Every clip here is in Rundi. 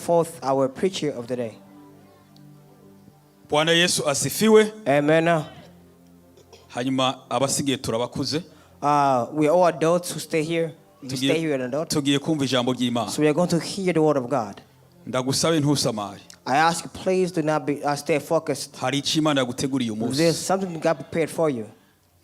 forth our preacher of the day. Bwana Yesu asifiwe. Amen. Hanyuma abasigaye turabakuze. We are all adults who stay here. We stay here an adult. Tugiye kumva ijambo ry'Imana. So we are going to hear the word of God. Ndagusabe ntusamare. I ask you, please do not be stay focused. Hari icyo Imana yaguteguriye uyu There's munsi something God prepared for you.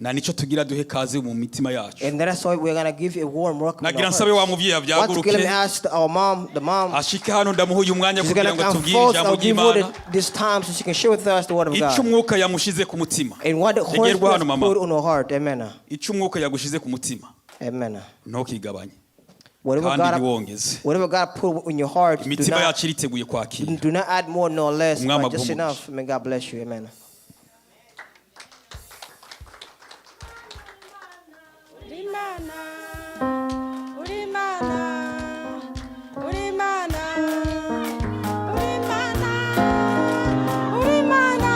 Na nicyo tugira duhe kaze mu mitima yacu. And that's why we're going to give you a warm welcome in Nagira our nsabe wa hearts. muvyeyi Once again, let avyaguruke me ask our mom, the mom, ashike hano ndamuha uyu mwanya she's going kugira to ngo come atubwire forth. ijambo I'll give her ry'Imana this time so she can share with us the word of icyo God. umwuka yamushize ku mutima. And what the Holy Egerwa Spirit hano mama. put on her heart. Amen. Icyo umwuka yagushize ku mutima Amen. ntukigabanye Whatever kandi God, ntiwongeze. whatever God put in your heart, do Imitima not, yacu iriteguye kwakira. do not add more nor less, Umwami but just aguhe enough. May God bless you. Amen. Uri Imana, uri Imana, uri Imana, uri Imana, uri Imana,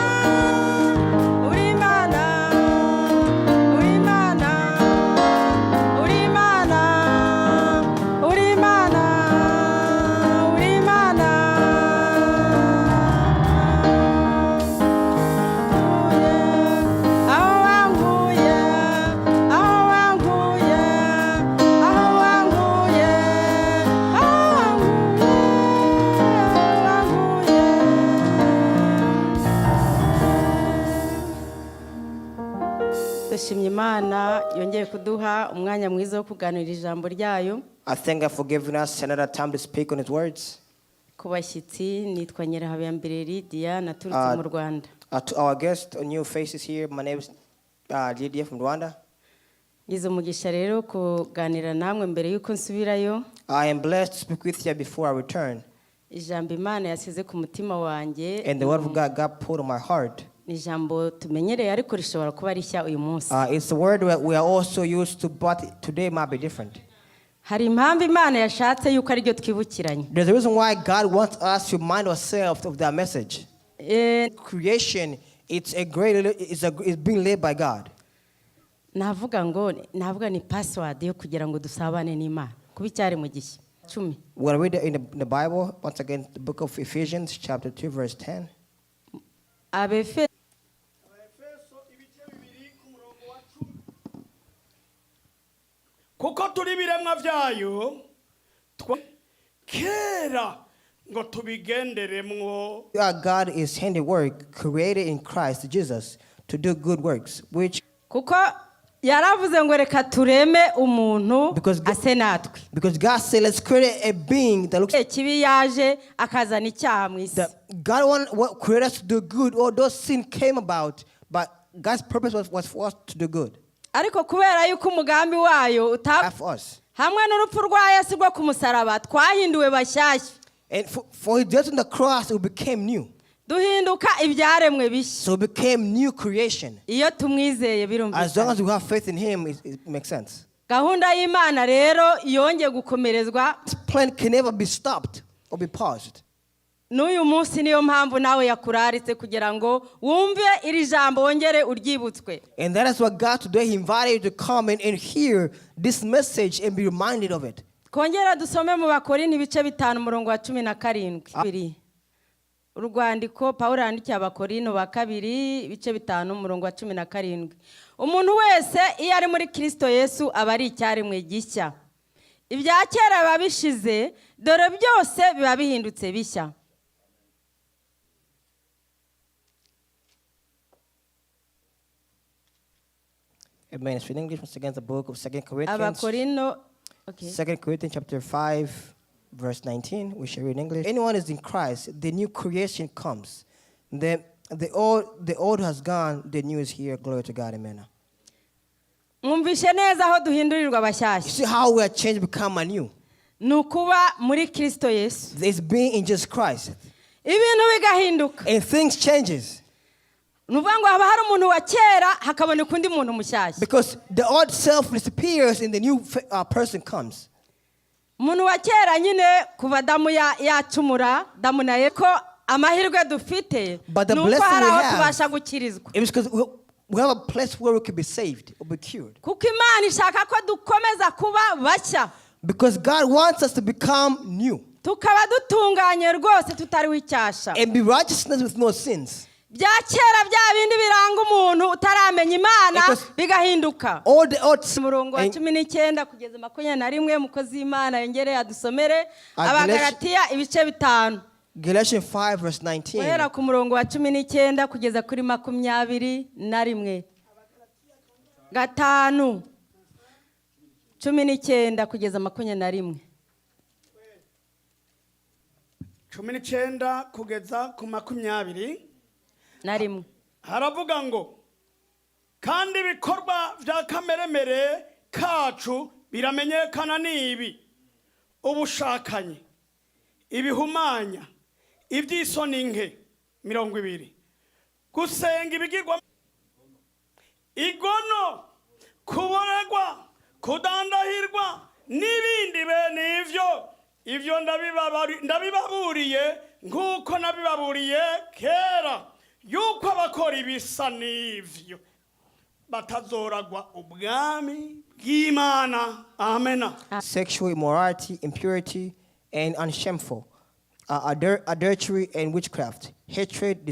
uri Imana, uri Imana, uri Imana, uri Imana, uri Imana. Aho wankuye, aho wankuye, aho wankuye, aho wankuye, aho wankuye. Dushimye Imana yongeye kuduha umwanya mwiza wo kuganira ijambo ryayo. I thank God for giving us another time to speak on His words. Ku bashyitsi nitwa Nyirahabiyambere Lidiya naturutse mu Rwanda. To our guests, new faces here, my name is Lydia from Rwanda. Ngize umugisha rero kuganira namwe mbere y'uko nsubirayo. I am blessed to speak with you before I return. Ijambo Imana yasize ku mutima wanjye And the word of God God put on my heart. Ni ijambo tumenyereye ariko rishobora kuba rishya uyu munsi. It's a word that we are also used to, but today might be different. Hari impamvu Imana yashatse yuko ariryo twibukiranye. There's a reason why God wants us to remind ourselves of that message. Eh, Creation, it's a great, it's being led by God. Navuga ngo navuga ni password yo kugira ngo dusabane n'Imana kuba icyaremwe gishya 10. We're going to read it in the Bible, once again, the book of Ephesians, chapter 2, verse 10. Abefe Efeso ibice 2 ku murongo wa 10. Kuko turi ibiremwa byayo kera ngo tubigenderemwo. God is handiwork created in Christ Jesus to do good works, which Kuko yaravuze ngo reka tureme umuntu ase natwe. Because God said, let's create a being that looks Kibi yaje akazana icyaha mu isi. That God wanted what created us to do good, although sin came about, but God's purpose was for us to do good. Ariko kubera yuko umugambi wayo uta Not for us. Hamwe n'urupfu rwa Yesu rwo ku musaraba twahinduwe bashyashya. And for his death on the cross, it became new. Duhinduka ibyaremwe bishya. So it became new creation. Iyo tumwizeye As long birumvikana. as we have faith in him, it makes sense. Gahunda y'Imana rero yongeye gukomerezwa. This plan can never be stopped or be paused. N'uyu munsi niyo mpamvu nawe yakuraritse kugira ngo wumve iri jambo wongere uryibutswe. And that is what God today, He invited you to come and hear this message and be reminded of it. Twongera dusome mu Bakorinto ibice 5 umurongo wa 17. Bibiri. Urwandiko Pawulo yandikiye Abakorino ba kabiri ibice 5 umurongo wa 17. Umuntu wese iyo ari muri Kirisito Yesu aba ari icyaremwe gishya, ibya kera biba bishize, dore byose biba bihindutse bishya. Amen. It's in English, once again, the book of 2 Corinthians. Abakorino, okay. 2 Corinthians chapter 5, verse 19. We shall read in English. Anyone is in Christ, the new creation comes. The old has gone, the new is here. Glory to God. Amen. Mwumvishe neza aho duhindurirwa You bashyashya. see how we are changed, become anew. Ni ukuba muri Kirisito Yesu. It's being in Jesus Christ. Ibintu bigahinduka. And things changes. Ni ukuvuga ngo haba hari umuntu wa kera hakaboneka undi muntu mushyashya. Because the old self disappears and the new person comes. Umuntu wa kera nyine kuva Adamu yacumura Adamu na ko amahirwe dufite But the ni uko blessing hari we aho have tubasha gukirizwa. It was because we have a place where we can be saved or be cured. Kuko Imana ishaka ko dukomeza kuba bashya. Because God wants us to become new. Tukaba dutunganye rwose tutariho icyasha. And be righteousness with no sins. Bya kera bya bindi biranga umuntu utaramenya Imana Because bigahinduka. All the old Umurongo wa and 19 kugeza 21, umukozi w'Imana yongere adusomere. Abagalatiya ibice 5. Galatians 5, verse 19. Guhera ku murongo wa 19 kugeza kuri 21. 5 19 kugeza 21. 19 kugeza ku 21 Na rimwe. Haravuga ngo kandi ibikorwa bya kameremere kacu biramenyekana ni ibi: ubushakanyi, ibihumanya, iby'isoni nke, 20, gusenga ibigirwa, igono, kuboregwa, kudandahirwa n'ibindi bene ivyo. Ibyo ndabibaburiye nk'uko nabibaburiye kera yuko abakora ibisa n'ivyo batazoragwa ubwami bw'Imana. Amena. Sexual immorality, impurity, and unshameful, adultery and witchcraft, hatred,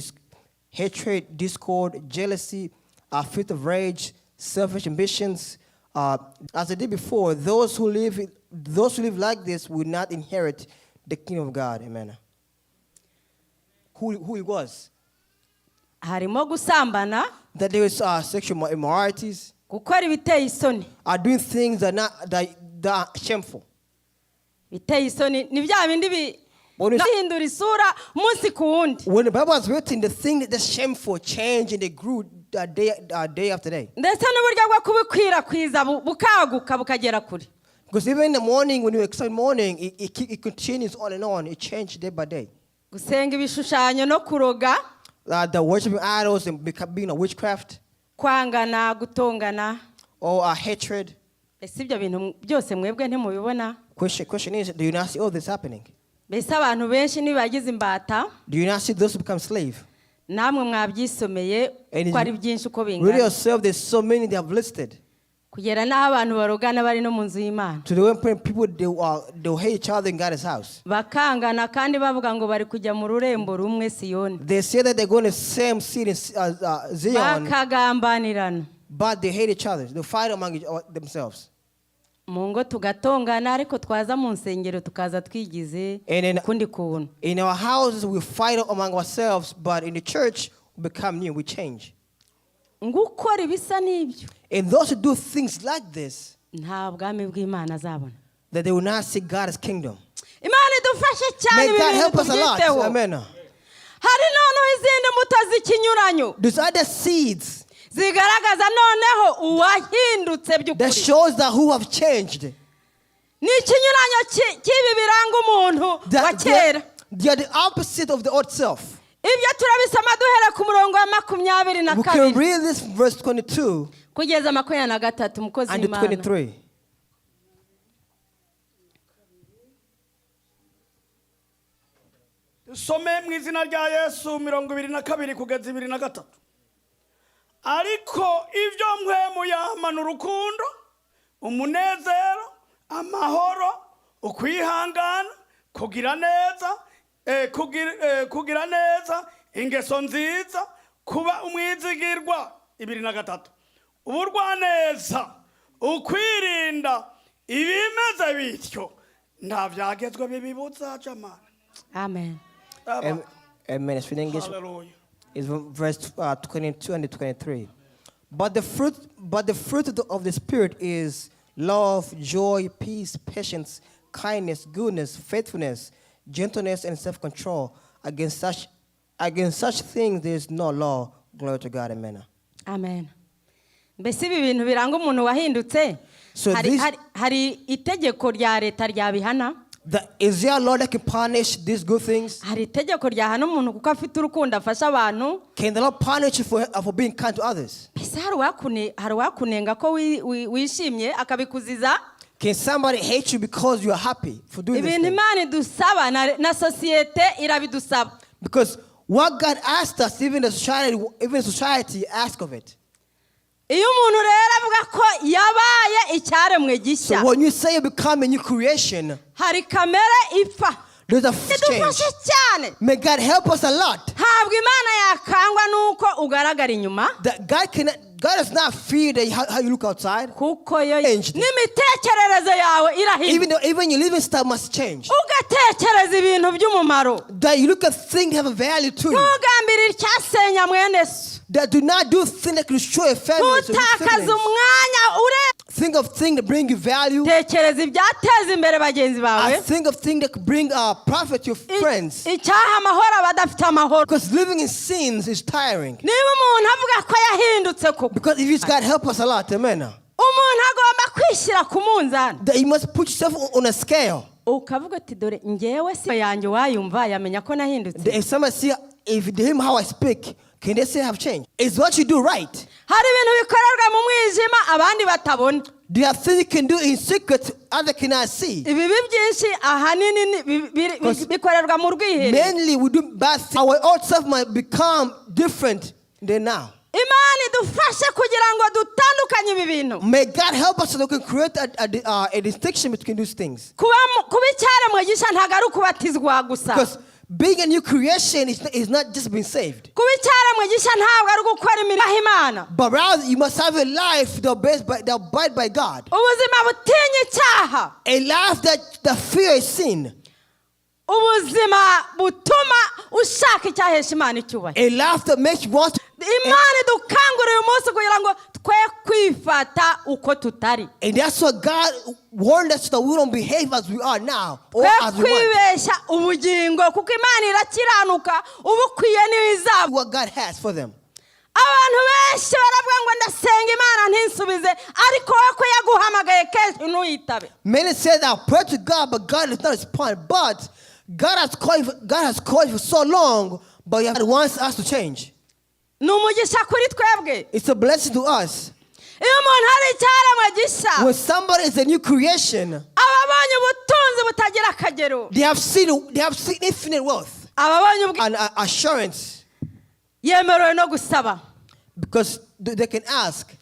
discord, jealousy, fit of rage, selfish ambitions. As I did before, those who live like this will not inherit the kingdom of God. Amen. Who he was? Harimo gusambana. That there is sexual immoralities, Gukora ibiteye isoni. Are doing things that not that, that are shameful. Biteye isoni ni bya bindi bi bihindura isura umunsi ku wundi. When the Bible was written, the thing that's shameful changed and they grew day after day. Ndetse n'uburyo bwo kubikwirakwiza bukaguka bukagera kure. Because even in the morning, when you excited morning, it continues on and on. It changed day by day. Gusenga ibishushanyo no kuroga. The worshiping idols and being a witchcraft Kwangana, gutongana. Or hatred. Ese ibyo bintu byose mwebwe ntimubibona? Question is, do you not see all this happening? Mbese abantu benshi ntibagize imbata? Do you not see those who become slave? Namwe mwabyisomeye And ko ari byinshi uko read bingana. yourself, there's so many they have listed. Kugera n'aho abantu barogana bari no mu nzu y'Imana. To the point people they hate each other in God's house. Bakangana kandi bavuga ngo bari kujya mu rurembo rumwe Siyoni. They say that they're going to the same city, Zion, Bakagambanirana. But they hate each other. They fight among themselves. Mu ngo tugatongana ariko twaza mu nsengero tukaza twigize ukundi kuntu. In our houses, we fight among ourselves, but in the church, we become new, we change. Ngo ukora ibisa n'ibyo And those who do things like this, nta bwami bw'Imana azabona. That they will not see God's kingdom. Imana idufashe cyane. May Ibi God bintu help us a lot. tubyiteho. Amen. Hari noneho izindi mbuto z'ikinyuranyo There's other seeds zigaragaza noneho uwahindutse that by'ukuri. Shows that who have changed. Ni ikinyuranyo cy'ibi biranga umuntu wa That kera. they are the opposite of the old self. Ibyo turabisoma duhera ku murongo wa makumyabiri na We can kabiri read this verse 22 kugeza 23, umukozi and the w'Imana. 23. Dusome mu izina rya Yesu, 22 kugeza 23. Ariko ibyo Mpwemu yamana urukundo, umunezero, amahoro, ukwihangana, kugira neza, kugira neza, ingeso nziza, kuba umwizigirwa, 23, uburwaneza, ukwirinda. Ibimeze bityo nta byagezwe bibibuza jamana. Amen. Amen. It's in English. Hallelujah. Is verse 22 and 23. But the fruit of the Spirit is love, joy, peace, patience, kindness, goodness, faithfulness, gentleness, and self-control. Against such things there is no law. Glory to God. Amen. Amen. Mbese ibi bintu biranga umuntu wahindutse So hari, hari itegeko rya leta ryabihana? Is there a law that can punish these good things? Hari itegeko ryahana umuntu kuko afite urukundo afasha abantu? Can the law punish you for being kind to others? Mbese hari uwakunenga ko wishimye akabikuziza? Can somebody hate you because you are happy for doing this Ibintu thing? Imana idusaba na sosiyete irabidusaba. Because what God asked us, even society ask of it. Iyo umuntu rero avuga ko yabaye icyaremwe gishya, So when you say you become a new creation, hari kamere ipfa. There's a change. Idufashe cyane. May God help us a lot. Ntabwo Imana yakangwa n'uko ugaragara inyuma. That God cannot, God does not fear that how you look outside. Kuko yo Changed. N'imitekerereze yawe irahinduka. Even though even your living style must change. Ugatekereza ibintu by'umumaro. That you look at things that have a value to you. Ntugambire icyasenya mwene so. That do not do things that can destroy your family. So your Ntutakaze siblings. Umwanya ure Think of things that bring you value. Tekereza ibyateza imbere bagenzi bawe. I think of things that could bring profit to your friends. Icyaha amahoro abadafite amahoro. Because living in sins is tiring. Niba umuntu avuga ko yahindutse koko, Because if it's God help us a lot, amen. Umuntu agomba kwishyira ku munzani. That you must put yourself on a scale. Ukavuga uti dore ngewe si yanjye wayumva yamenya ko nahindutse. That if somebody see, if they hear how I speak, can they say I have changed? It's what you do right. Hari ibintu bikorerwa mu mwijima abandi batabona. There are things you can do in secret other cannot see. Ibibi byinshi ahanini Because bikorerwa mu rwiherero. Mainly we do bad things. Our old self might become different than now. Imana idufashe kugira ngo dutandukanye ibi bintu. May God help us so that we can create a distinction between these things. Kuba icyaremwe gishya ntabwo ari ukubatizwa gusa. Because being a new creation is not just being saved. Kuba icyaremwe gishya ntabwo ari ugukora imirimo Imana. But rather, you must have a life that obeys by, that abide by God. Ubuzima butinya icyaha. A life that fears sin. Ubuzima butuma ushaka icyahesha Imana icyubahiro. A life that makes you want to. Imana idukangurira uyu munsi kugira ngo twe kwifata uko tutari. And that's what God warned us, so that we don't behave as we are now or Twe as we want. kwibeshya ubugingo kuko Imana irakiranuka uba ukwiye n'ibizaba. What God has for them. Abantu benshi baravuga ngo ndasenga Imana ntinsubize ariko wowe ko yaguhamagaye kenshi ntuyitabe. Many say that I pray to God, but God does not respond. But God has called you for so long, but He wants us to change. Ni umugisha kuri twebwe. It's a blessing to us. Iyo umuntu ari icyaremwe gishya, When somebody is a new creation, aba abonye ubutunzi butagira akagero. they have seen infinite wealth Aba abonye and assurance yemerewe no gusaba. Because they can ask.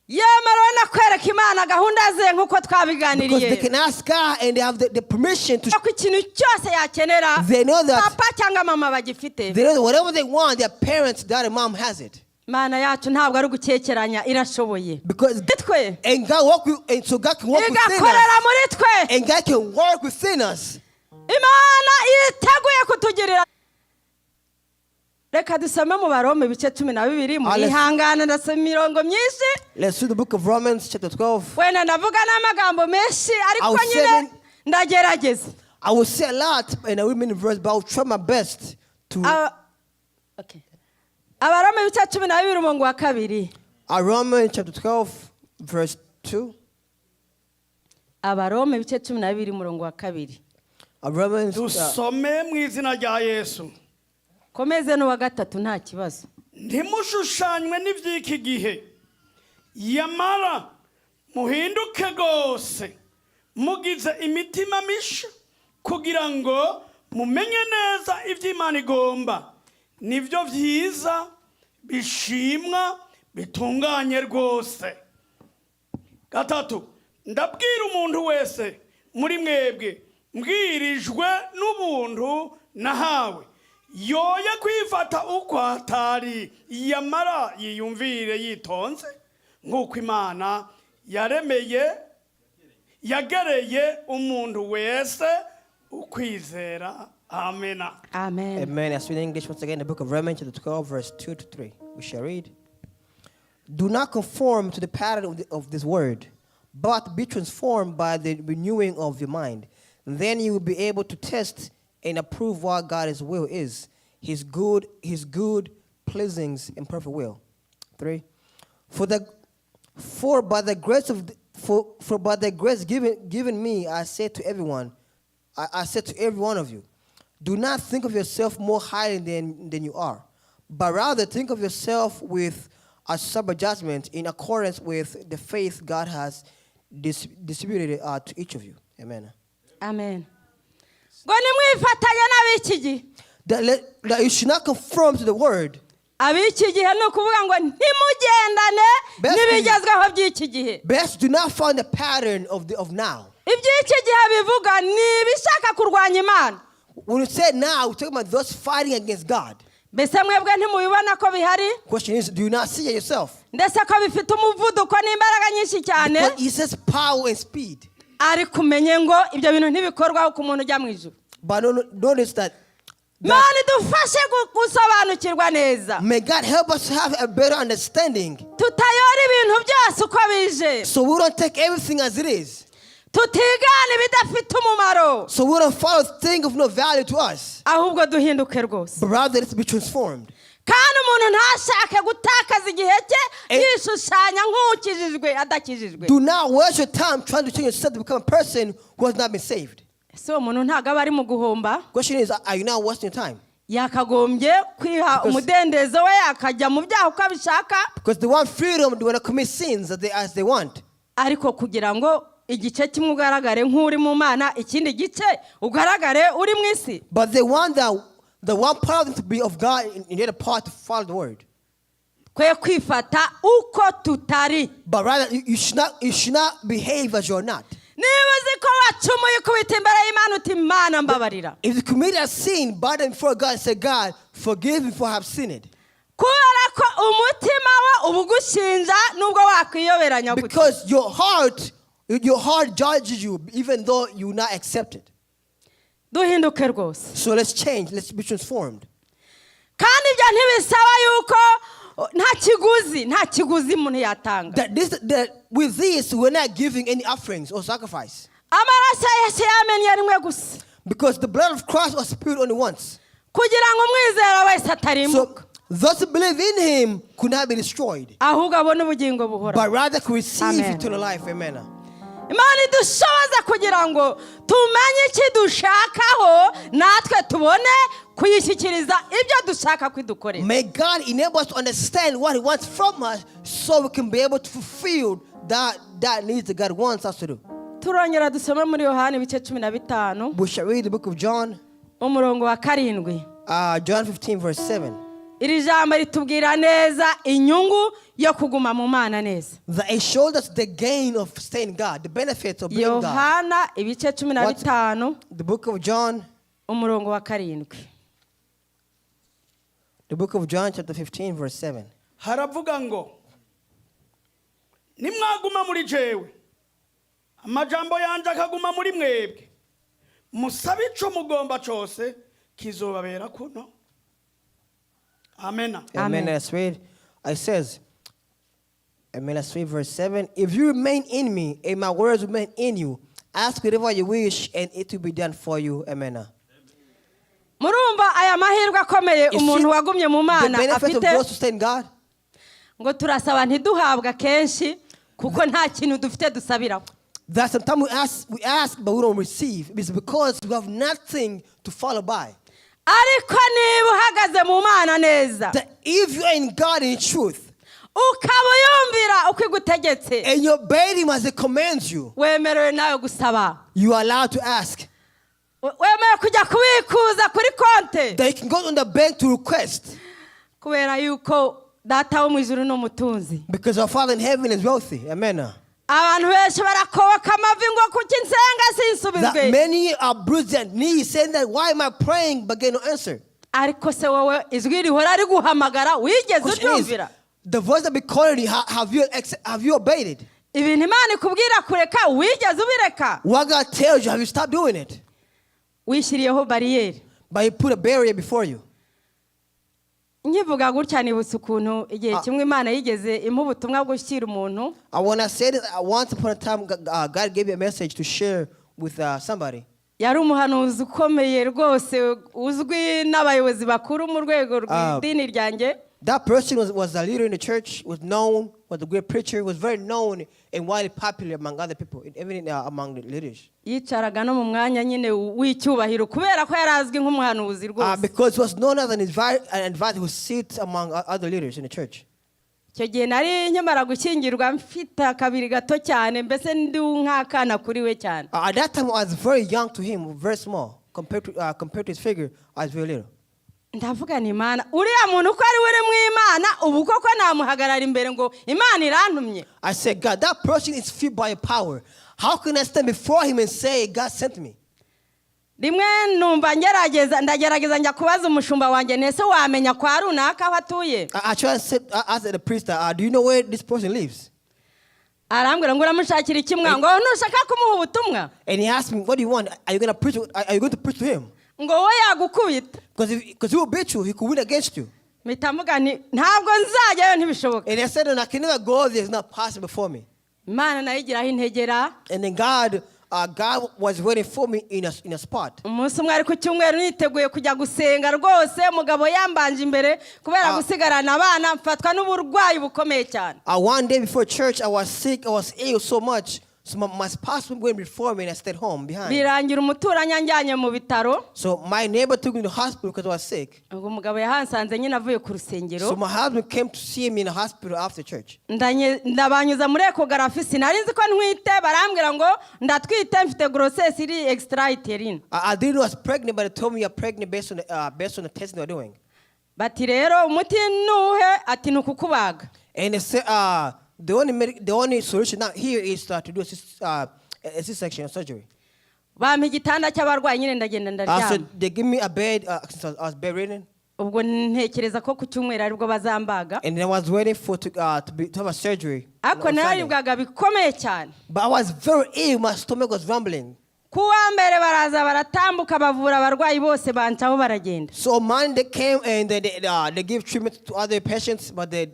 Yemerewe no kwereka Imana gahunda ze nk'uko Because twabiganiriye. they can ask God and they have the permission to. Ko ikintu cyose yakenera They know that papa cyangwa mama bagifite. They know that whatever they want, their parents, dad and mom has it. Imana yacu ntabwo ari ugukekeranya irashoboye. Because Twe and God work with, and so God can work within igakorera us. Muri twe. And God can work within us. Imana yiteguye kutugirira. Reka dusome mu Baroma ibice 12. Murihangana ndasoma imirongo myinshi. Let's read the book of Romans, chapter 12. Wenda ndavuga n'amagambo menshi ariko I'll nyine seven- ndagerageza. I will say a lot and I will many verse, but I will try my best to. Okay. Abaroma ibice 12 umurongo wa 2. Romans chapter 12, verse 2. Abaroma ibice 12 umurongo wa 2. Romans. Dusome mu izina rya Yesu. Komeze n'uwa 3 nta kibazo. Ntimushushanywe n'iby'iki gihe yamara muhinduke rwose mugize imitima misha kugira ngo mumenye neza ibyo Imana igomba nibyo byiza bishimwa bitunganye rwose. 3 ndabwira umuntu wese muri mwebwe mbwirijwe n'ubuntu nahawe yoye kwifata uko atari yamara yiyumvire yitonze nk'uko Imana yaremeye yagereye umuntu wese ukwizera. Amena. Amen. Amen. Let's read in English once again, the book of Romans, chapter 12, verse 2 to 3. We shall read. Do not conform to the pattern of this world, but be transformed by the renewing of your mind. Then you will be able to test and approve what God's will is, His good, pleasing, and perfect will. 3. For by the grace given me, I say to everyone, I say to every one of you, do not think of yourself more highly than you are, but rather think of yourself with a sober judgment in accordance with the faith God has distributed to each of you. Amen. Amen. Ngo nimwifatanye n'ab'iki gihe. That you should not conform to the world. Ab'iki gihe ni ukuvuga ngo ntimugendane n'ibigezweho by'iki gihe. Best do not follow the pattern of now. Iby'iki gihe bivuga ni ibishaka kurwanya Imana. When we say now, we're talking about those fighting against God. Mbese mwebwe ntimubibona ko bihari? Question is, do you not see it yourself? Ndetse ko bifite umuvuduko n'imbaraga nyinshi cyane. Because he says power and speed. Ariko umenye ngo ibyo bintu ntibikorwaho ku muntu ujya mu ijuru. But notice that Imana idufashe gusobanukirwa neza. May God help us have a better understanding Tutayora ibintu byose uko bije. So we don't take everything as it is. Tutigana ibidafite umumaro. So we don't follow things of no value to us. Ahubwo duhinduke rwose. But rather, let's be transformed. Kandi umuntu ntashake gutakaza igihe cye yishushanya nk'ukijijwe adakijijwe. Do not waste your time trying to change yourself to become a person who has not been saved. Ese uwo muntu ntabwo aba ari mu guhomba? Question is, are you not wasting your time? Yakagombye kwiha umudendezo we akajya mu byaha uko abishaka. Because they want freedom, they want to commit sins as they want. Ariko kugira ngo igice kimwe ugaragare nk'uri mu Mana, ikindi gice ugaragare uri mu isi. But they want the one part of them to be of God and the other part to follow the word. Twe kwifata uko tutari. But rather, you should not behave as you're not. Niba uzi ko wacumuye, ukubita imbere y'Imana uti: "Imana, mbabarira." If you commit a sin, bow down before God and say, "God, forgive me for I have sinned." Kubera ko umutima we uba ugushinja nubwo wakwiyoberanya gute. Because your heart judges you even though you not accept it. Duhinduke rwose. So let's change, let's be transformed. Kandi ibyo ntibisaba yuko nta kiguzi, nta kiguzi umuntu yatanga. That with this, we're not giving any offerings or sacrifice. Amaraso ya Yesu yamennye rimwe gusa. Because the blood of Christ was spilled only once. Kugira ngo umwizera wese atarimbuka. So those who believe in him could not be destroyed, Ahubwo abone ubugingo buhoraho. But rather could receive Amen. Eternal life. Amen. Imana idushoboza kugira ngo tumenye icyo dushakaho, natwe tubone kuyishyikiriza ibyo dushaka kwidukorera. May God enable us to understand what He wants from us so we can be able to fulfill that needs that God wants us to do. Turongera dusome muri Yohani ibice 15. We shall read the book of John, Umurongo wa 7. John 15, verse 7. Iri jambo ritubwira neza inyungu yo kuguma mu Mana neza. That it showed us the gain of staying God, the benefits of being God. Yohana ibice cumi na bitanu. The book of John, Umurongo wa 7. The book of John, chapter 15, verse 7. Haravuga ngo nimwaguma muri jewe, amajambo yanjye akaguma muri mwebwe, musabe ico mugomba cose kizobabera kuno. Amena. Amen. Amen. Let's read. It says, Amen. Let's read verse 7. "If you remain in me and my words remain in you, ask whatever you wish and it will be done for you." Amen. Murumva aya mahirwe akomeye You see umuntu wagumye mu the Mana benefit of afite. Those who stay in God? Ngo turasaba ntiduhabwa kenshi kuko nta kintu dufite dusabiraho. That sometimes we ask, but we don't receive. It's because we have nothing to follow by. Ariko niba uhagaze mu Mana neza, That if you are in God in truth ukaba uyumvira uko igutegetse, and you obey Him as He commands you, wemerewe nawe gusaba. You are allowed to ask. Wemerewe kujya kubikuza kuri konte. That you can go on the bank to request Kubera yuko Data wo mu ijuru ni umutunzi. Because our Father in heaven is wealthy. Amen. Abantu benshi barakoboka amavi ngo kuki nsenga sinsubizwe. That many are bruised their knees, saying that why am I praying but get no answer? Ariko se wowe ijwi rihora riguhamagara wigeze Question is, uryumvira? The voice that be calling you, have you obeyed it? Ibintu Imana ikubwira kureka wigeze ubireka? What God tells you, have you stopped doing it? Wishyiriyeho bariyeri. But He put a barrier before you. Nkivuga gutya nibutse ukuntu igihe Ah. kimwe Imana yigeze impa ubutumwa bwo gushyira umuntu. And when I said it, once upon a time, God gave me a message to share with somebody. Yari umuhanuzi ukomeye rwose uzwi n'abayobozi bakuru mu rwego Ah. rw'idini ryanjye. That person was a leader in the church, was known, was a great preacher, was very known and widely popular among other people, even among the leaders. Yicaraga no mu mwanya nyine w'icyubahiro kubera ko yari azwi nk'umuhanuzi rwose. Because he was known as an advisor who sits among other leaders in the church. Icyo gihe nari nkimara gushyingirwa mfite akabiri gato cyane, mbese ndi nk'akana kuri we cyane. At that time, I was very young to him, very small. Compared to his figure, I was very little. Ndavuga ni Imana, uriya muntu uko ari we uri mu Imana, ubu koko namuhagarara imbere ngo Imana irantumye? I said, "God, that person is filled by your power. How can I stand before him and say, God sent me?" Rimwe numva ngerageza, ndagerageza njya kubaza umushumba wanjye, nese wamenya kwa runaka aho atuye? I tried to say, I asked the priest, "Do you know where this person lives?" Arambwira ngo uramushakira iki mwa, ngo ntushaka kumuha ubutumwa? And he asked me, "What do you want? Are you gonna preach? Are you going to preach to him?" Ngo wowe yagukubita. Because he will beat you. He could win against you. Mpita mvuga nti ntabwo nzajyayo, ntibishoboka. And I said, "And I can never go there. It's not possible for me." Imana nayo igiraho integera. And then God was waiting for me in a spot. Umunsi umwe ari ku cyumweru, niteguye kujya gusenga rwose, umugabo yambanje imbere kubera Ah. gusigarana abana, mfatwa n'uburwayi bukomeye cyane. One day before church, I was sick. I was ill so much. So my spouse went before me and I stayed home behind. Birangira umuturanyi anjyanye mu bitaro. So my neighbor took me to the hospital because I was sick. Ubwo umugabo yahansanze nyine avuye ku rusengero. So my husband came to see me in the hospital after church. Ndabanyuza muri échographie, sinari nzi ko ntwite, barambwira ngo ndatwite, mfite grossesse iri extra-utérine. I didn't know I was pregnant, but they told me you're pregnant based on the testing they were doing. Bati rero umuti nuhe, ati ni ukukubaga. And they said the only solution now here is to do a C-section surgery. Bampa igitanda cy'abarwayi nyine, ndagenda So ndaryama. They give me a bed since I was bedridden, Ubwo ntekereza ko ku cyumweru aribwo bazambaga. And I was waiting for to have a surgery Ariko on Sunday. nararibwaga bikomeye cyane. But I was very ill. My stomach was rumbling. Ku wa mbere baraza baratambuka, bavura abarwayi bose, bancaho baragenda. So Monday came and they give treatment to other patients, but they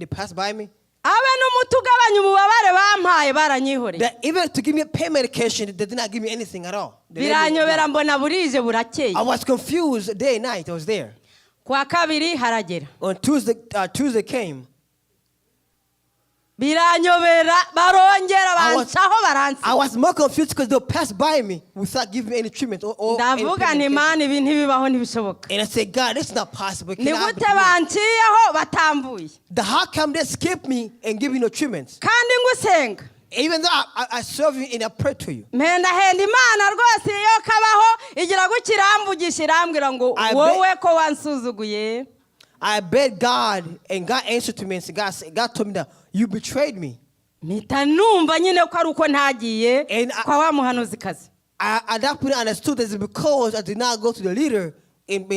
passed by me. Abe n'umuti ugabanya ububabare bampaye, baranyihoreye. That even to give me a pain medication, they did not give me anything at all. They let me- Biranyobera, mbona burije burakeye. I was confused day and night. I was there. Ku wa kabiri haragera. On Tuesday, Tuesday came. Biranyobera, barongera bancaho baransiga. I was more confused because they passed by me without giving me any treatment or any Ndavuga pain nti medication. Mana, ibi ntibibaho, ntibishoboka. And I said, "God, it's not possible. It Ni cannot gute happen to me." banciyeho batambuye? How come they skip me and give me no treatment? Kandi ngusenga. Even though I serve you and I pray to you. Mpendahenda Imana rwose, iyo kabaho igira gutya iramvugisha, irambwira ngo wowe ko wansuzuguye. I beg God, and God answered to me and said, God told me that you betrayed me. Mpita numva nyine ko ari uko ntagiye And kwa wa muhanuzikazi. At that point, I understood that it's because I did not go to the leader and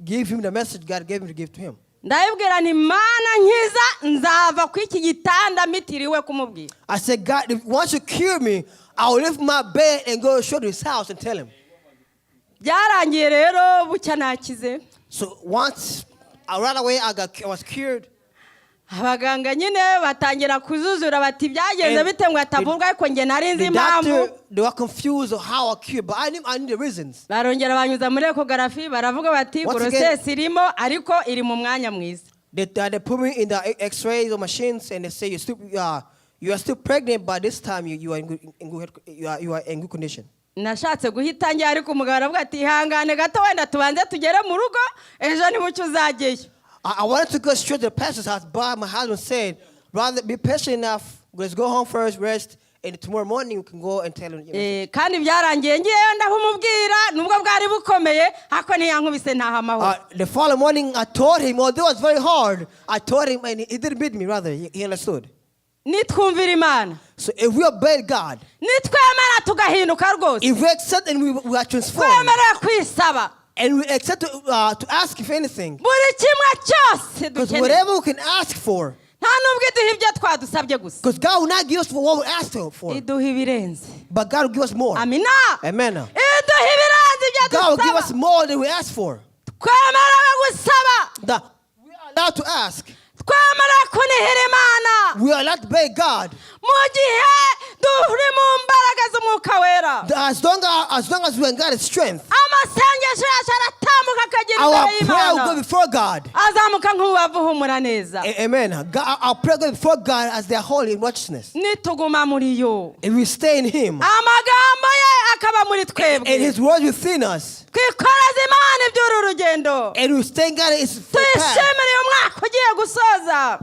give him the message God gave me to give to him. Ndabibwira nti Mana nkiza, nzava ku iki gitanda mitiriwe kumubwira. I said, "God, if once you cure me, I will leave my bed and go straight to his house and tell him." Byarangiye rero bucya nakize. So once, right away, I was cured. Abaganga nyine batangira kuzuzura bati byagenze And bite ngo atavurwa, ariko njye nari nzi the impamvu. doctor, they were confused of how I cured, but I knew the reasons. Barongera banyuza muri échographie, baravuga bati Once again, grossesse irimo ariko iri mu mwanya mwiza. they put me in the X-rays or machines, and they say you are still pregnant, but this time you, you are in good, in good you are in good condition. Nashatse guhita njya, ariko umugabo aravuga ati ihangane gato, wenda tubanze tugere mu rugo, ejo nibucyo uzajyeyo. I wanted to go straight to the pastor's house, but my husband said, "Rather be patient enough. Let's go home first, rest, and tomorrow morning you can go and tell him your message." Eh, kandi byarangiye ngiyeyo ndahumubwira, nubwo bwari bukomeye ariko ntiyankubise, ntaha amahoro. The following morning, I told him, although it was very hard, I told him, and he didn't beat me, rather, he understood. Nitwumvira Imana, So if we obey God, nitwemera tugahinduka rwose, if we accept and we are transformed, twemerera kwisaba and we accept to ask if anything, buri kimwe cyose because dukeneye, whatever we can ask for, nta nubwo iduha ibyo twadusabye gusa, because God will not give us for what we asked him for, iduha ibirenze. But God will give us more. Amina. Amen. Iduha ibirenze ibyo God will give us dusaba. More than we ask for. Twemerewe gusaba. That we are allowed to ask. Twemerewe kunihira Imana. We are allowed to beg God. Mu gihe turi mu mbaraga z'Umwuka Wera, As long as we are in God's strength, amasengesho yacu aratambuka akagera our imbere prayer will go y'Imana, before God. azamuka nk'umubavu uhumura neza. Amen. God, our prayer go before God as they are holy in righteousness. Nituguma muri yo, If we stay in Him amagambo ye akaba muri twebwe, and His word within us, twikoreze Imana iby'uru rugendo, and we stay in God is path. tuyishimire uyu mwaka ugiye gusoza,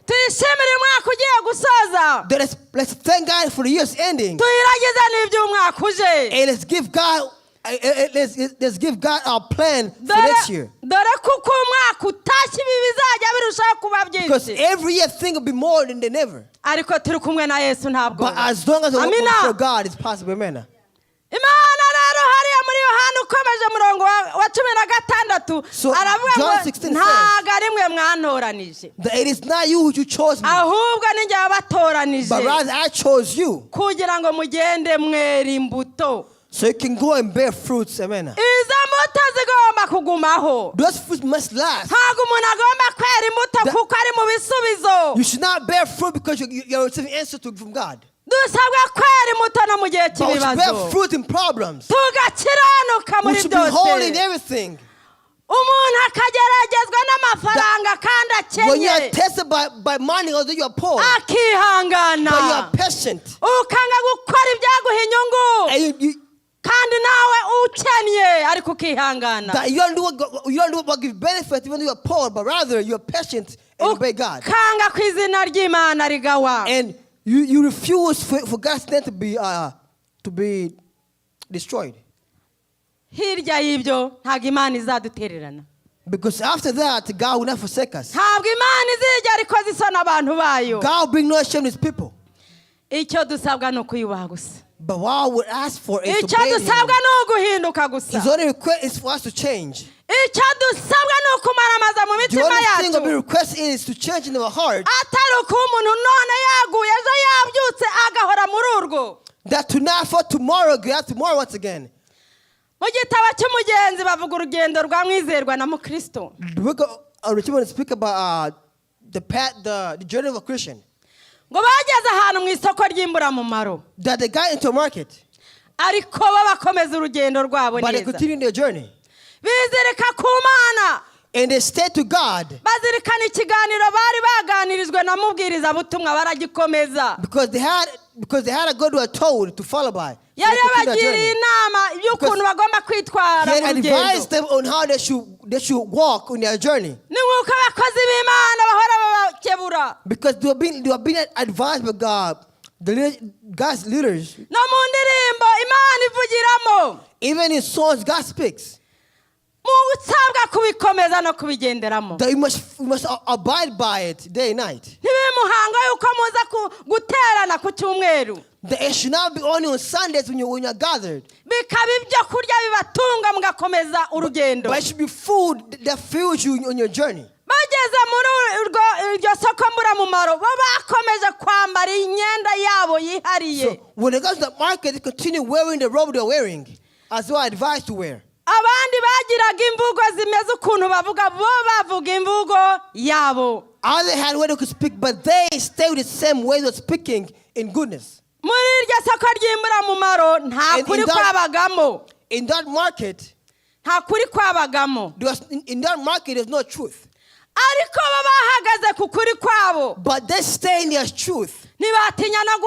tuyishimire uyu mwaka ugiye gusoza, Then let's thank God for the year's ending. tuyiragize n'iby'umwaka uje. And let's give God Let's give God our plan for Dore next year. dore kuko umwaka utashye ibi bizajya birushaho kuba Because byinshi every year things will be more than ever. Ariko turi kumwe na Yesu ntabwo. But as long as we Amina. work for God, it's possible. Amen. Imana rero hariya muri Yohana ukomeje murongo wa 16 So, aravuga John ngo 16 says, ntago ari mwe mwantoranije That it is not you who chose me, ahubwo ni njye wabatoranije but rather I chose you kugira ngo mugende mwera imbuto. So you can go and bear fruits. Amen. Izo mbuto zigomba kugumaho. Those fruits must last. Ntabwo umuntu agomba kwera imbuto kuko ari mu bisubizo. You should not bear fruit because you're receiving answer from God. Dusabwa kwera imbuto no mu gihe But we should bear cy'ibibazo fruit in problems. tugakiranuka We muri should be holy in byose. Everything. Umuntu akageragezwa n'amafaranga kandi When you are akennye tested by money, although you are poor, akihangana but you are patient. Ukanga gukora ibyaguha inyungu And you, kandi nawe ukennye ariko ukihangana that you don't do what give benefit even though you are poor, but rather you are patient and obey God. Ukanga ku izina ry'Imana rigawa. And you refuse for God's name to be destroyed. Hirya y'ibyo ntabwo Imana izadutererana. Because after that, God will not forsake us. Ntabwo Imana izigera ikoza isoni abantu bayo. God will bring no shame to his people. Icyo dusabwa ni ukuyubaha gusa. But what we ask for is to Icyo obey him. dusabwa ni uguhinduka gusa. His only request is for us to change. Icyo dusabwa ni ukumaramaza mu The mitima only thing yacu we request is to change in our heart. Atari ukuba umuntu none yaguye ejo yabyutse agahora muri urwo. That to not for tomorrow, get out tomorrow once again. Mu gitabo cy'umugenzi bavuga urugendo rwa Mwizerwa na Mukristo. The book of Richmond speak about the path, the journey of a Christian. Ngo bageze ahantu mu isoko ry'imburamumaro. That they got into a market, Ariko bo bakomeza urugendo rwabo but they neza. continued their journey. Bizirika ku Mana. And they stayed to God Bazirikana ikiganiro bari baganirijwe na mubwirizabutumwa baragikomeza. because they had a God who were told to follow by. So they Yari continued their yabagiriye journey. inama y'ukuntu bagomba kwitwara He mu had rugendo. advised them on how they should walk on their journey. Ni nk'uko abakozi b'Imana bahora babakebura. Because they were being advised by God, God's leaders. No mu ndirimbo Imana ivugiramo. Even in songs, God speaks. Musabwa kubikomeza no kubigenderamo. That you must abide by it day and night. Ntibibe umuhango y'uko muza guterana ku cyumweru. That it should not be only on Sundays when you're gathered, Bikaba ibyo kurya bibatunga mugakomeza urugendo. but it should be food that fuels you on your journey. Bageze muri iryo soko mburamumaro bo bakomeje kwambara imyenda yabo yihariye. So when they go to the market, they continue wearing the robe they're wearing, as they were advised to wear. Abandi bagiraga imvugo zimeze ukuntu bavuga bo bavuga imvugo yabo. Others had way they could speak, but they stayed the same way of speaking in goodness. Muri iryo soko ry'imburamumaro nta kuri kwabagamo. In that market, Nta kuri kwabagamo. there was, in that market, there's no truth. Ariko bo bahagaze ku kuri kwabo. But they stay in their truth. Ntibatinya no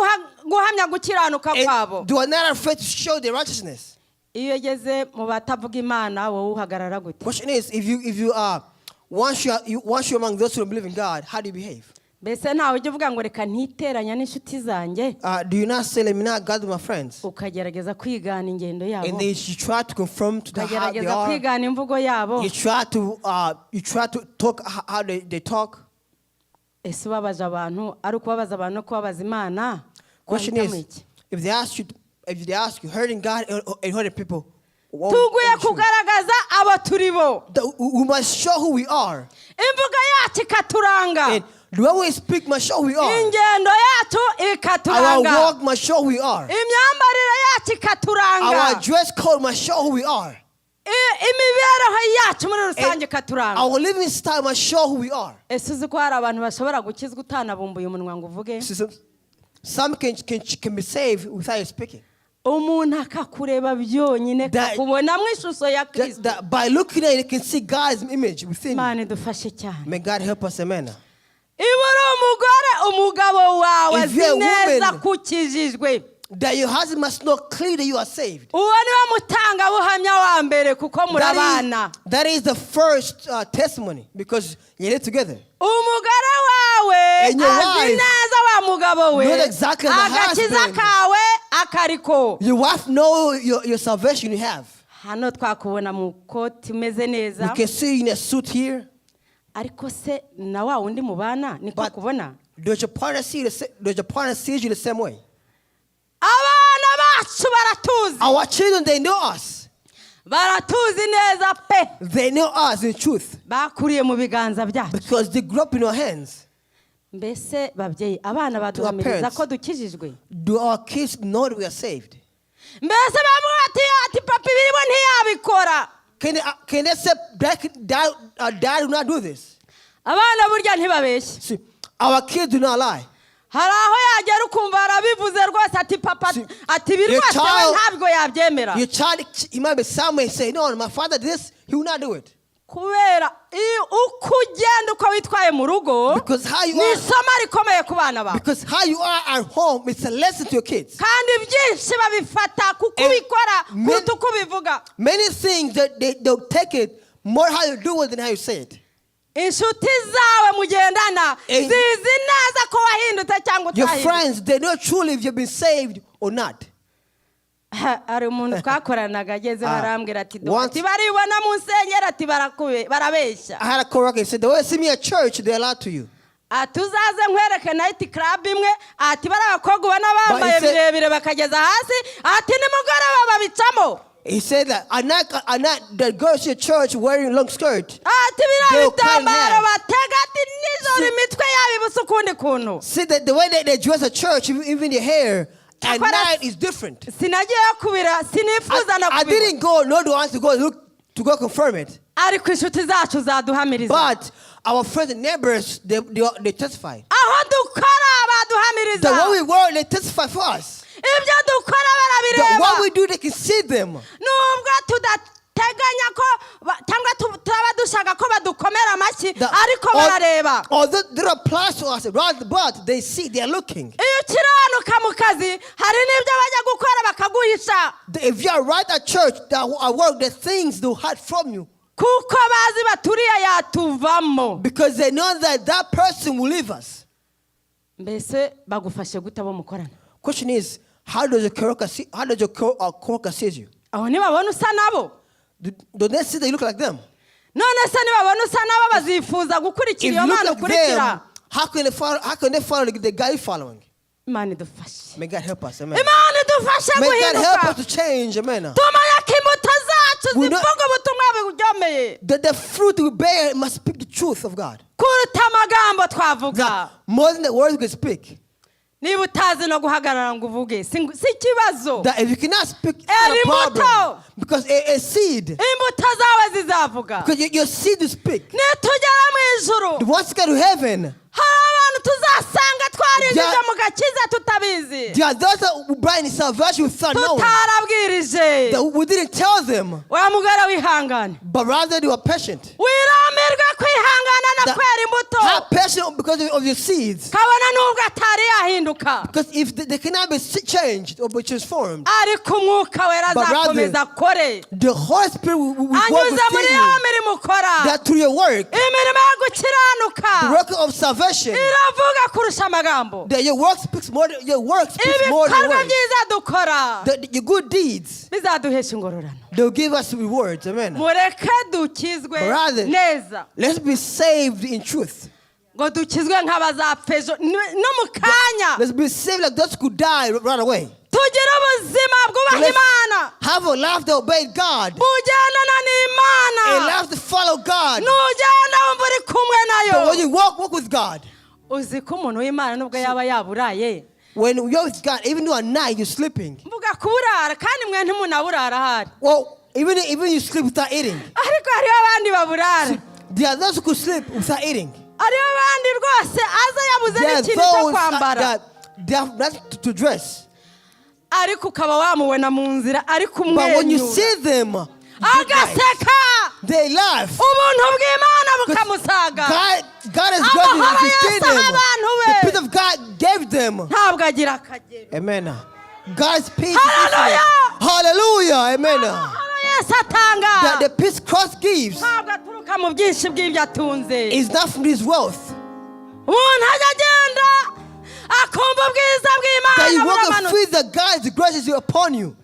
guhamya gukiranuka kwabo. And they are not afraid to show their righteousness. Iyo ugeze mu batavuga Imana wowe uhagarara gute? Question is, if you are once you are you, once you're among those who don't believe in God, how do you behave? Mbese ntawe ujya uvuga ngo reka ntiteranya n'inshuti zanjye Do you not say, "Let me not gather with my friends"? Ukagerageza kwigana ingendo yabo And then you try to conform to the how they ukagerageza are. kwigana imvugo yabo. You try to talk how they talk. Ese ubabaje abantu ari ukubabaza abantu no kubabaza Imana Question wahitamo is, iki? if they ask you, hurting God and hurting people, what Tuguye would you choose? Kugaragaza abo turi bo. We must show who we are. Imvugo yacu ikaturanga. And the way we speak must show who we are. Ingendo yacu Our ikaturanga. walk must show who we are. Imyambarire yacu ikaturanga. Our dress code must show who we are. Imibereho yacu muri rusange And ikaturanga. our living style must show who we are. Ese uzi ko hari abantu bashobora gukizwa utanabumbuye umunwa ngo uvuge? See, some can be saved without you speaking. Umuntu akakureba byonyine akakubonamo ishusho ya Kirisito. That by looking at it, you can see God's image within you. Imana idufashe cyane. May God help us, amen. Iba uri umugore umugabo wawe If you're azi a neza woman, ko ukijijwe. that your husband must know clearly that you are saved. Uwo niwe mutangabuhamya wa mbere kuko murabana. That is the first testimony because you live together. Umugore wawe And your azi wife neza wa mugabo we knows exactly the agakiza husband. kawe akariko. Your wife know your salvation you have. Hano twakubona mu koti umeze neza. We can see you in a suit here. Ariko se na wa wundi mubana niko kubona? Does your partner see you the sa- does your partner see you the same way? Abana bacu baratuzi. Our children, they know us. Baratuzi neza pe. They know us in truth Bakuriye mu biganza byacu. Because they grew up in our hands. Mbese babyeyi, abana baduhamiriza Parents. ko dukijijwe? Do our kids know that we are saved? Mbese bamwe bati ati papa ibirimo ntiyabikora. Can they say dad will not do this? Abana burya ntibabeshye. See, our kids do not lie. Hari aho yagera ukumva arabivuze rwose ati papa See, ati ibi your rwose we ntabwo yabyemera. Your child, he might be somewhere and say, "No, my father did this, he will not do it." Kubera iyo uko ugenda uko witwaye mu rugo Because how you ni are, isomo rikomeye ku bana bawe. Because how you are at home, it's a lesson to your kids. Kandi byinshi babifata kuko And ubikora kuruta uko ubivuga. Many things that they'll take it more how you do it than how you say it. Inshuti zawe mugendana And zizi neza ko wahindutse cyangwa your utahindutse. Friends, they know truly if you've been saved or not. Hari umuntu twakoranaga agezeho Ah. arambwira ati ati baribona mu nsengero ati barabeshya. I had a coworker, he said, "The way you see me at church, they lie to you." Ati uzaze nkwereke night club imwe ati bari abakobwa ubona bambaye But he said- birebire bakageza hasi ati nimugoroba babicamo. He said that at night, the girls at church wearing long skirt. Ati biriya They'll cut in bitambaro half. batega ati nijoro Si- imitwe yabo ibusa ukundi kuntu. See that the way they dress at church, even the hair, at Cyakora night is different. sinagiyeyo kubira sinifuza na I kubibona. didn't go, nor do I want to go look to go confirm it. Ariko inshuti zacu zaduhamiriza. But our friends and neighbors, they testify. Aho dukora baduhamiriza. The way we work, they testify for us. Ibyo dukora The barabireba. what we do, they can see them. Nubwo tudateganya ko cyangwa turaba dushaka ko badukomera amashyi ariko barareba. Although they don't apply to us, rather, but they see, they're looking. Iyo ukiranuka mu kazi hari n'ibyo bajya gukora bakaguhisha. If you are right at church, that at work, the things they'll hide from you kuko bazi baturiye yatuvamo. Because they know that that person will leave us. Mbese bagufashe gute abo mukorana? Question is, how does your coworker sees you? Aho ntibabona usa nabo? Do they see that you look like them? None se nibabona usa nabo bazifuza gukurikira If iyo you look mana like ukurikira? them, how can they follow the guy you're following? Imana idufashe. May God help us, amen. Imana idufashe May God help guhinduka. us to change, amen. Tumenye ko imbuto zacu We know- zivuga ubutumwa buryomeye That the fruit we bear must speak the truth of God. kuruta amagambo twavuga. That more than the words we can speak. Niba utazi no guhagarara ngo uvuge si si ikibazo. That if you cannot speak, it's not a Eri problem. imbuto. Because a seed, Imbuto zawe zizavuga. because your seed will speak. Nitugera mu ijuru Once you get to heaven, hari abantu tuzasanga twarinjije There- mu gakiza tutabizi. There are those that will buy in salvation without knowing. Tutarabwirije. That we didn't tell them, Wa mugore wihangane. But rather they were patient. Wiramirwe kwihangana no kwera imbuto. Have patience because of your seeds. Kabona nubwo atari yahinduka. Because if they cannot be changed or be transformed, ariko umwuka wera but rather, azakomeza akore the Holy Spirit will work anyuze muri within ya you. mirimo ukora. That through your work, imirimo yo gukiranuka the work of salvation, iravuga kurusha amagambo. That your work speaks more. Your work speaks more than ibikorwa words. Byiza dukora Your good deeds, bizaduhesha ingororano. They'll give us rewards. Amen. Mureke dukizwe Brother, neza. let's be saved in truth. Ngo dukizwe nk'abazapfa ejo no mu kanya. Let's be saved like those who die right away. Tugire ubuzima bwubaha Let's Imana have a life that obeys God. bugendana n'Imana. A life to follow God. Nugenda wumva uri kumwe nayo. But when you walk, walk with God. Uzi ko umuntu w'Imana nubwo yaba yaburaye When you're with God, even though at night you're sleeping. Mvuga kuburara kandi mwe ntimunaburara ahari. Well, even you sleep without eating. Ariko hariho abandi baburara. There are those who could sleep without eating. Hariho abandi rwose aza yabuze There are n'ikintu cyo those kwambara. that they have nothing to dress. Ariko ukaba wamubona mu nzira ari But when you kumwenyura see them, good night, agaseka they laugh. Ubuntu bw'Imana bukamusaga. God has granted Amahoro them, Yesu them. aha abantu be. The peace of God gave them. Ntabwo agira akagero. Amen. God's peace. Hallelujah. Hallelujah. Amen. Amahoro Yesu atanga That the peace Christ gives ntabwo aturuka mu byinshi bw'ibyo atunze. Is not from his wealth. Umuntu ajya agenda akumva ubwiza That bw'Imana you walk and buramanutse. feel that God's grace is upon you.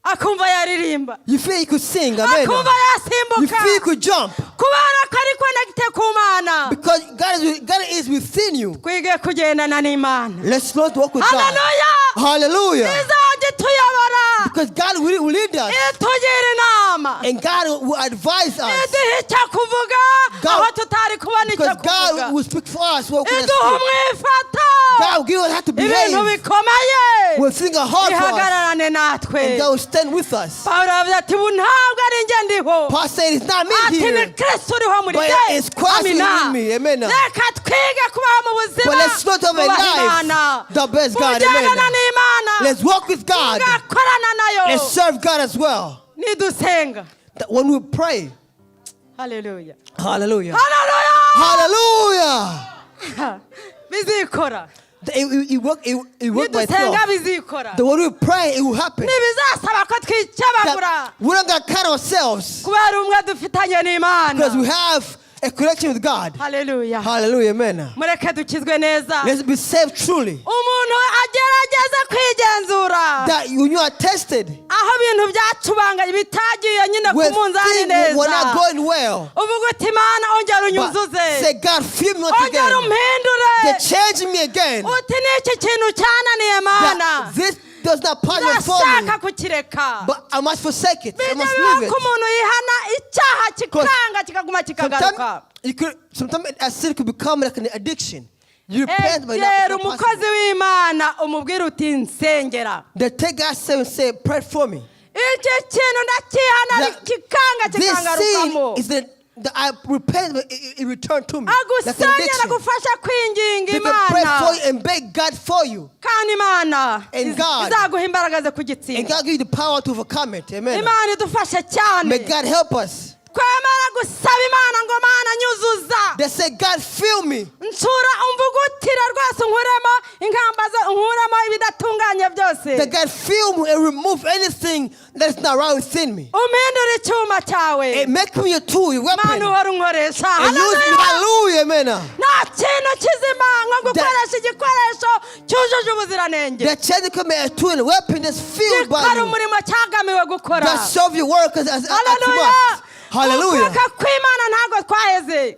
Akumva yaririmba. You feel you could sing. Amen. Akumva You yasimbuka. feel you could jump. Kubera ko ari connecté ku Mana. Because God is within you. Twige kugendana n'Imana. Let's learn to walk with God. Haleluya. Hallelujah. Izajya ituyobora. Because God will lead us. Itugira inama. And God will advise us. Iduha icyo kuvuga aho tutari kubona icyo Because kuvuga. God will speak for us. What we can Iduha speak. umwifato. God will give us how to Ibintu behave. bikomeye. Will think are hard for us. Ihagararane natwe. And God will stand with us. Pawulo aravuze ati ubu ntabwo ari njye ndiho. Paul said, "It's not me Ati ni here, Kristo uriho muri but njye. it's Christ Amina. in me." Amen. Reka twige kubaho mu buzima But let's not have a bubaha life Imana. that best God. Bugendana Amen. n'Imana. Let's walk with God. Tugakorana nayo. Let's serve God as well. Nidusenga. That when we pray, Haleluya. hallelujah. Haleluya. Hallelujah. Bizikora. It work by Nidusenga itself. bizikora. The when we pray, it will happen. Ntibizasaba ko twikebagura. That we don't got to cut ourselves Kubera ubumwe dufitanye n'Imana. because we have a connection with God. Haleluya. Hallelujah, amen. Mureke dukizwe neza. Let's be saved truly. Umuntu agerageza kwigenzura. That when you are tested, Aho ibintu byacubanganye bitagiye nyine ku when munzani things were not neza. going well, Uvuga uti Imana ongera but unyuzuze. say, "God, fill me once Ongera again. umpindure. They change me again. Uti n'iki kintu cyananiye Mana. That this does not pass for me, Ndashaka kukireka. but I must forsake it. I Bijya must bibaho leave ko it." umuntu yihana icyaha kikanga kikaguma kikagaruka. Sometimes a sin could become like an addiction. You repent, but not, Egera it's not umukozi possible. w'Imana umubwire uti nsengera. They take God's and say, "Pray for me." Iki kintu ndakihana That kikanga this sin kikangarukamo. is that I repent, but it returned to me. Like an Agusengera addiction. agufasha kwinginga They can pray Imana. for you and beg God for you. Kandi Imana And God- izaguha imbaraga zo And kugitsinda. God give you the power to overcome it. Amen. Imana idufashe cyane. May God help us. Twemera gusaba Imana ngo Mana nyuzuza. They say, "God, fill me." Nsura umvugutire rwose unkuremo inkamba unkuremo ibidatunganye byose. That God fill me and remove anything that is not right within me. Umpindure icyuma cyawe. And make me a tool, a weapon. Mana uhora unkoresha. And use me. Hallelujah. Hallelujah. Amen. Nta kintu kizima nko gukoresha igikoresho cyujuje ubuziranenge. That change become a tool and a weapon that's filled by Gikora you. umurimo cyagamiwe gukora. That serve your work as Haleluya. must. Hallelujah. Ukuboko kw'Imana ntabwo twaheze.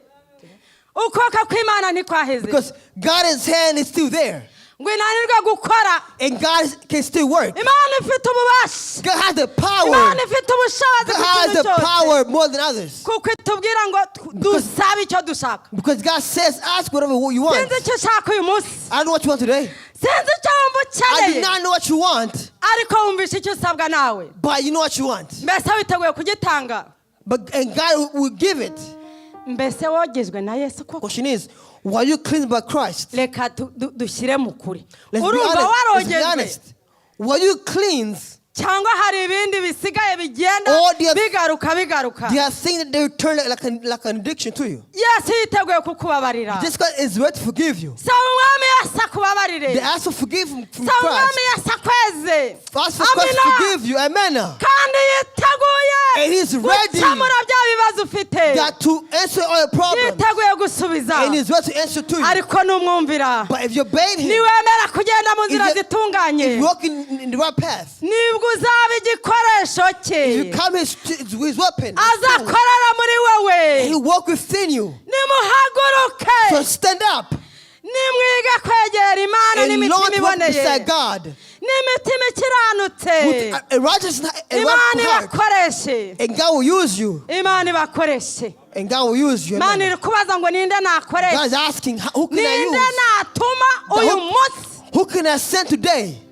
Ukuboko kw'Imana ntikwaheze. Because God's hand is still there. Ngo inanirwe gukora. And God can still work. Imana ifite ububasha. God has the power. Imana ifite ubushobozi God ku has kintu the cyose. power more than others. Kuko itubwira ngo dusabe icyo dushaka. Because God says, "Ask whatever you want." Sinzi icyo ushaka uyu munsi. I don't know what you want today. Sinzi icyo wumva I do ukeneye. not know what you want, Ariko wumvishe icyo usabwa nawe. but you know what you want. Mbese witeguye kugitanga? But and God will give it. Mbese wogejwe na Yesu koko? Question is, were you cleansed by Christ? Reka dushyire mu kuri. Let's be Urumva honest. Let's be warogejwe honest. Were you cleansed? cyangwa hari ibindi bisigaye bigenda All the- bigaruka bigaruka? There are things that they return like an addiction to you. Yesu yiteguye kukubabarira. This God is ready to forgive you. Saba Umwami Yesu akubabarire. They ask for forgive from Saba Umwami Christ. Yesu akweze. Ask for Christ to Amina. forgive you. Amen. Kandi yiteguye And he's ready gukemura bya bibazo ufite. that to answer all your problems. Yiteguye gusubiza. And he's ready to answer to you. Ariko numwumvira, But if you obey him, niwemera kugenda mu nzira zitunganye, if you walk in the right path, nibwo uzaba igikoresho cye. if you come his weapon, Azakorera muri wowe. he will walk within you. Nimuhaguruke. So stand up Nimwige kwegera Imana and n'imitima learn to walk iboneye beside God n'imitima ikiranutse. with a righteous a Imana right heart. ibakoreshe. And God will use you. Imana ibakoreshe. And God will use you. Imana Amen. iri kubaza ngo ninde God nakoresha? is asking, "Who can I Ninde use? natuma uyu munsi? Who can I send today?"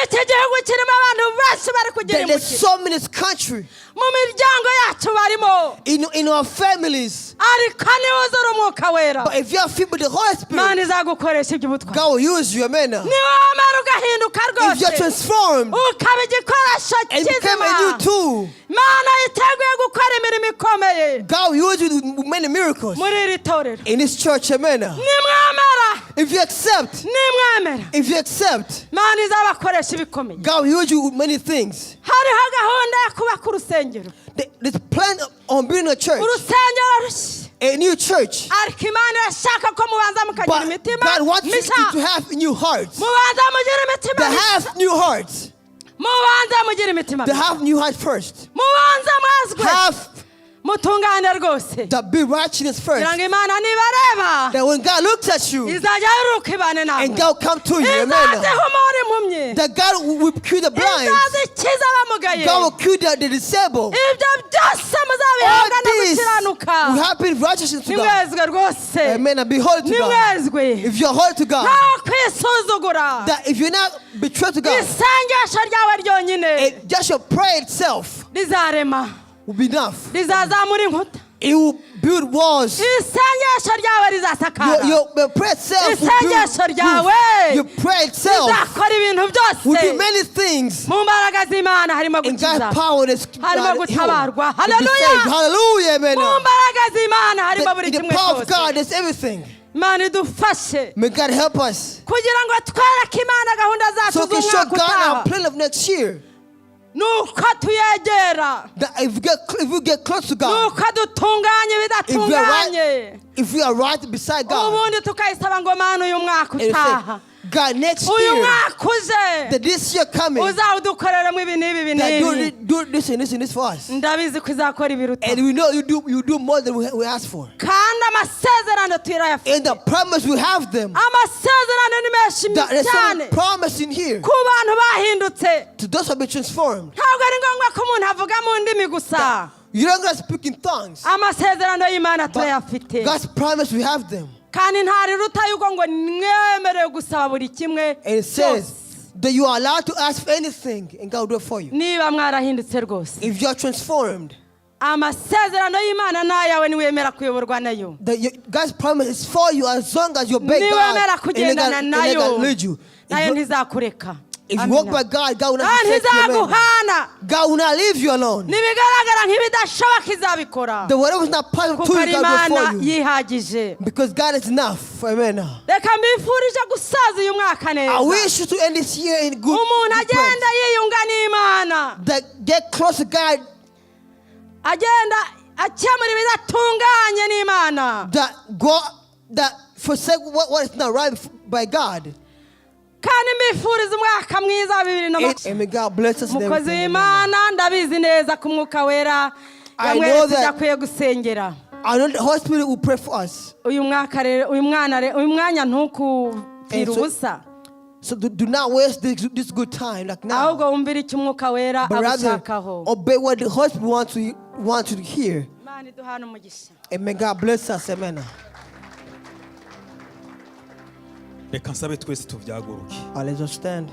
Iki gihugu kirimo abantu benshi bari kugira There's imukiro. so many in this country, Mu miryango yacu barimo. in our families. Ariko niwuzura Umwuka Wera, But if you are filled with the Holy Imana Spirit, izagukoresha iby'ubutwari. God will use you. Amen. Niwamara ugahinduka If you're rwose transformed ukaba igikoresho and become a new kizima, tool, Imana yiteguye gukora imirimo ikomeye God will use you with many miracles muri iri torero. in this church. Amen. Nimwemera, If you accept, nimwemera, if you accept, Imana izabakoresha ibikomeye. God will use you with many things. Hariho gahunda yo kubaka urusengero. This plan on building a church, Urusengero rushya. a new church. Ariko Imana irashaka ko mubanza mukagira But imitima God wants you mishya. to have new hearts. Mubanza mugire imitima To mishya. have new hearts. Mubanze mugire imitima To mishya. have new heart first. Mubanze mwazwe Have mutungane rwose the be righteousness kugira first. ngo Imana nibareba That when God looks at you izajya yuruka ibane and nawe God come to you, amen. izazihumura impumyi That God will cure the blind. izaza ikiza abamugaye God will cure the disabled. Ibyo byose All muzabihabwa no this gukiranuka will happen righteousness to God. Nimwezwe rwose Amen. And be holy to God. Nimwezwe If you're holy to God, ntawe kwisuzugura that if you're not betrayed to God, isengesho ryawe ryonyine just your prayer itself rizarema will be enough. Rizazamura inkuta It will build walls. Isengesho ryawe rizasakara Your prayer itself will build Isengesho roof. Ryawe Your prayer itself rizakora ibintu will byose do many things. Mu mbaraga z'Imana harimo In gukiza God's power is harimo gutabarwa. To be Hallelujah. saved. Hallelujah, amen. Mu mbaraga z'Imana harimo buri In the kimwe power of cyose God, there's everything. Imana idufashe May God help us kugira ngo twereke Imana gahunda zacu so we can show z'umwaka God our utaha plan of next year. Nuko tuyegera That if we get close to God, nuko dutunganye if we are ibidatunganye right, if we are right beside God, ubundi tukayisaba ngo Mana uyu mwaka and we utaha say, God, next uyu year, mwaka uje that this year coming, uzawudukoreramo ibi n'ibi ibi that do, n'ibi do this and this and this for us. Ndabizi ko izakora ibiruta And we know you do more than we ask for. Kandi amasezerano turayafite And the promise, we have them. Amasezerano ni menshi That there's cyane some promise in here ku bantu bahindutse to those who have been transformed. Ntabwo ari ngombwa ko umuntu avuga mu ndimi gusa You don't gotta speak in tongues. Amasezerano y'Imana But turayafite God's promise, we have them. Kandi ntariruta yuko ngo mwemerewe gusaba buri kimwe And it says cyose that you are allowed to ask for anything and God will do it for you. Niba mwarahindutse rwose If you are transformed, amasezerano y'Imana ni ayawe niwemera kuyoborwa nayo God's promise is for you as long as you obey God niwemera and let God, kugendana and let nayo God lead you. Nayo If you, ntizakureka if you walk by God, God will not Kandi forsake you. Amen. ntizaguhana God will not leave you alone. Nibigaragara nk'ibidashoboka izabikora The whatever is not possible kuko to ari you, God will Imana for you. yihagije Because God is enough. Amen. Reka mbifurije gusaza uyu mwaka I neza wish you to end this year in good, umuntu good friends. agenda yiyunga n'Imana That get close to God, agenda akemura ibidatunganye n'Imana that go that forsake what is not right by God. Kandi mbifuriza umwaka mwiza wa bibiri na makumyabiri And may God bless us in Umukozi everything. Amen. w'Imana ndabizi neza ko Umwuka Wera I know yamweretse that- ibyo akwiye gusengera I know the Holy Spirit will pray for us. Uyu mwaka rero uyu mwana re- uyu mwanya ntukupfire And so- ubusa So do not waste this good time like now. Ahubwo wumvire icyo Umwuka Wera But rather agushakaho obey what the Holy Spirit wants you to hear. Imana iduhane umugisha And may God bless us. Amen. Reka nsabe twese tubyaguruke All right, let's just stand.